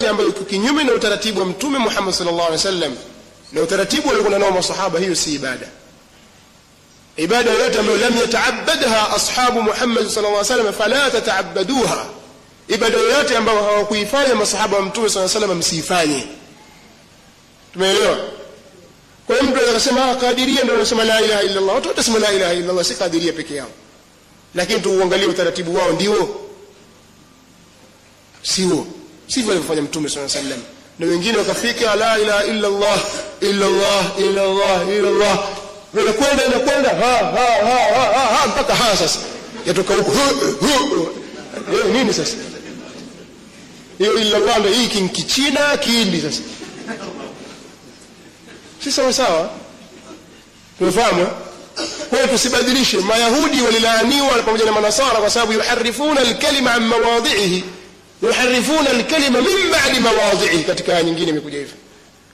Ambayo kinyume na utaratibu wa Mtume Muhammad sallallahu alaihi wasallam na utaratibu waliokuwa nao masahaba, hiyo si ibada. Ibada yoyote ambayo lam yataabadha ashabu Muhammad sallallahu alaihi wasallam fala tataabaduha. Ibada yoyote ambayo hawakuifanya masahaba wa Mtume sallallahu alaihi wasallam msiifanye. Tumeelewa? Kwa hiyo mtu anasema Kadiria ndio anasema la ilaha illa Allah. Watu watasema la ilaha illa Allah, si Kadiria peke yao. Lakini tuangalie utaratibu wao ndio sio sivyo alivyofanya Mtume sallallahu alaihi wasallam. Na wengine wakafika la ilaha illa Allah illa Allah illa Allah illa Allah, inakwenda inakwenda ha ha ha ha ha mpaka ha sasa yatoka huko nini sasa hiyo illa Allah ndio hii kinkichina kihindi sasa, si sawa sawa. Tunafahamu? Kwa hiyo tusibadilishe. Mayahudi walilaaniwa pamoja na Manasara kwa sababu yuharifuna alkalima an mawadhihi, yuharifuna alkalima min ba'di mawadhihi. Katika aya nyingine imekuja hivyo,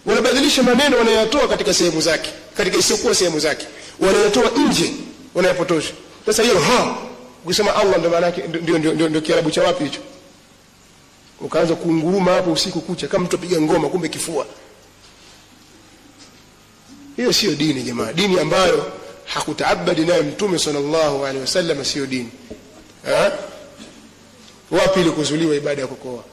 wanabadilisha maneno wanayatoa katika sehemu zake, katika isiyokuwa sehemu zake, wanayatoa nje, wanayapotosha. Sasa hiyo ha ukisema Allah ndio maana yake, ndio ndio ndio Kiarabu cha wapi hicho? Ukaanza kunguruma hapo usiku kucha kama mtu apiga ngoma, kumbe kifua. Hiyo sio dini jamaa. Dini ambayo hakutaabadi nayo Mtume sallallahu alaihi wasallam sio dini. Wapi ilikuzuliwa ibada ya kukoa?